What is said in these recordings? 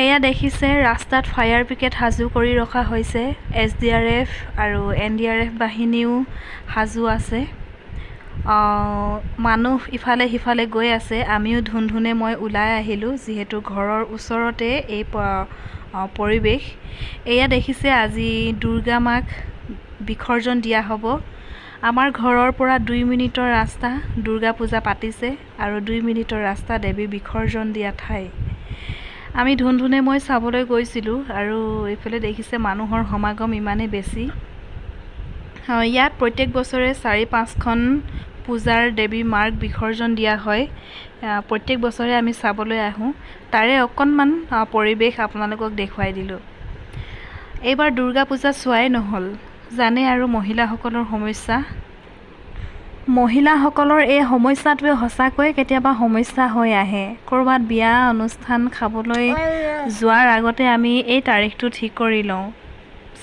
এয়া দেখিছে, ৰাস্তাত ফায়াৰ ব্ৰিগেড সাজু কৰি ৰখা হৈছে। এছডিআৰএফ আৰু এনডিআৰএফ বাহিনীও সাজু আছে। মানুহ ইফালে সিফালে গৈ আছে। আমিও ধুনধুনে মই ওলাই আহিলোঁ, যিহেতু ঘৰৰ ওচৰতে এই পৰিৱেশ। এয়া দেখিছে, আজি দুৰ্গা মাক বিসৰ্জন দিয়া হ'ব। আমাৰ ঘৰৰ পৰা 2 মিনিটৰ ৰাস্তা দুৰ্গা পূজা পাতিছে আৰু 2 মিনিটৰ ৰাস্তা দেৱী বিসৰ্জন দিয়া ঠাই। আমি ধুনধুনে মই চাবলৈ গৈছিলোঁ আৰু এইফালে দেখিছে, মানুহৰ সমাগম ইমানেই বেছি। ইয়াত প্ৰত্যেক বছৰে চাৰি পাঁচখন পূজাৰ দেৱী মাক বিসৰ্জন দিয়া হয়। প্ৰত্যেক বছৰে আমি চাবলৈ আহোঁ। তাৰে অকণমান পৰিৱেশ আপোনালোকক দেখুৱাই দিলোঁ। এইবাৰ দুৰ্গা পূজা চোৱাই নহ'ল। জানে আৰু মহিলাসকলৰ সমস্যা। মহিলাসকলৰ এই সমস্যাটোৱে সঁচাকৈয়ে কেতিয়াবা সমস্যা হৈ আহে। ক'ৰবাত বিয়া অনুষ্ঠান খাবলৈ যোৱাৰ আগতে আমি এই তাৰিখটো ঠিক কৰি লওঁ,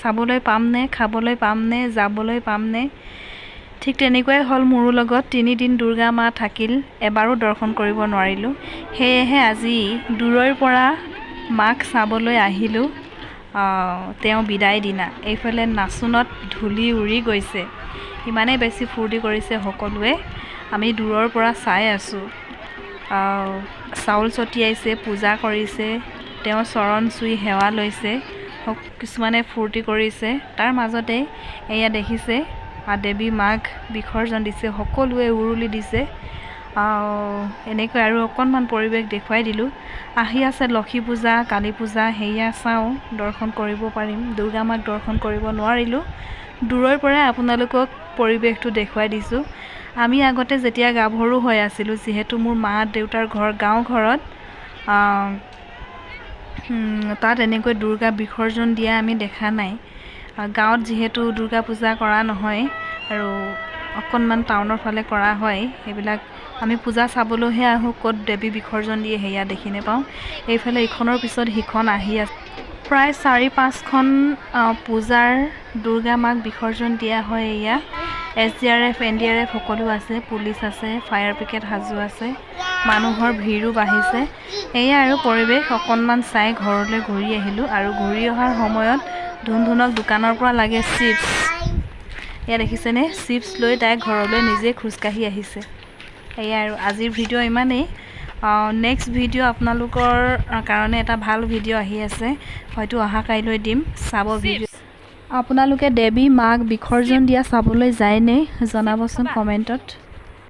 চাবলৈ পামনে, খাবলৈ পামনে, যাবলৈ পামনে। ঠিক তেনেকুৱাই হ'ল মোৰো লগত। 3 দিন দুৰ্গা মা থাকিল, এবাৰো দৰ্শন কৰিব নোৱাৰিলোঁ। সেয়েহে আজি দূৰৈৰ পৰা মাক চাবলৈ আহিলোঁ তেওঁ বিদায় দিনা। এইফালে নাচোনত ধূলি উৰি গৈছে, ইমানেই বেছি ফূৰ্তি কৰিছে সকলোৱে। আমি দূৰৰ পৰা চাই আছোঁ। চাউল ছটিয়াইছে, পূজা কৰিছে, তেওঁৰ চৰণ চুই সেৱা লৈছে, কিছুমানে ফূৰ্তি কৰিছে। তাৰ মাজতে এয়া দেখিছে, দেৱী মাক বিসৰ্জন দিছে, সকলোৱে উৰুলি দিছে। এনেকৈ আৰু অকণমান পৰিৱেশ দেখুৱাই দিলোঁ। আহি আছে লক্ষী পূজা, কালী পূজা, সেয়া চাওঁ দৰ্শন কৰিব পাৰিম। দুৰ্গা মাক দৰ্শন কৰিব নোৱাৰিলোঁ, দূৰৰ পৰাই আপোনালোকক পৰিৱেশটো দেখুৱাই দিছোঁ। আমি আগতে যেতিয়া গাভৰু হৈ আছিলোঁ, যিহেতু মোৰ মা দেউতাৰ ঘৰ গাঁও ঘৰত, তাত এনেকৈ দুৰ্গা বিসৰ্জন দিয়া আমি দেখা নাই। গাঁৱত যিহেতু দুৰ্গা পূজা কৰা নহয় আৰু অকণমান টাউনৰ ফালে কৰা হয় সেইবিলাক। আমি পূজা চাবলৈহে আহোঁ, ক'ত দেৱী বিসৰ্জন দিয়ে সেয়া দেখি নাপাওঁ। এইফালে ইখনৰ পিছত সিখন আহি আছে। প্ৰায় চাৰি পাঁচখন পূজাৰ দুৰ্গা মাক বিসৰ্জন দিয়া হয়। এয়া এছডিআৰএফ, এনডিআৰএফ সকলো আছে, পুলিচ আছে, ফায়াৰ ব্ৰিগেড সাজু আছে, মানুহৰ ভিৰো বাঢ়িছে। এয়া আৰু পৰিৱেশ অকণমান চাই ঘৰলৈ ঘূৰি আহিলোঁ। আৰু ঘূৰি অহাৰ সময়ত ধুনধুনক দোকানৰ পৰা লাগে চিপছ। এয়া দেখিছেনে, চিপছ লৈ তাই ঘৰলৈ নিজে খোজকাঢ়ি আহিছে। এয়া আৰু আজিৰ ভিডিঅ' ইমানেই। নেক্সট ভিডিঅ' আপোনালোকৰ কাৰণে এটা ভাল ভিডিঅ' আহি আছে, হয়তো অহা কাইলৈ দিম, চাব ভিডিঅ'। আপোনালোকে দেৱী মাক বিসৰ্জন দিয়া চাবলৈ যায়নে, জনাবচোন কমেণ্টত।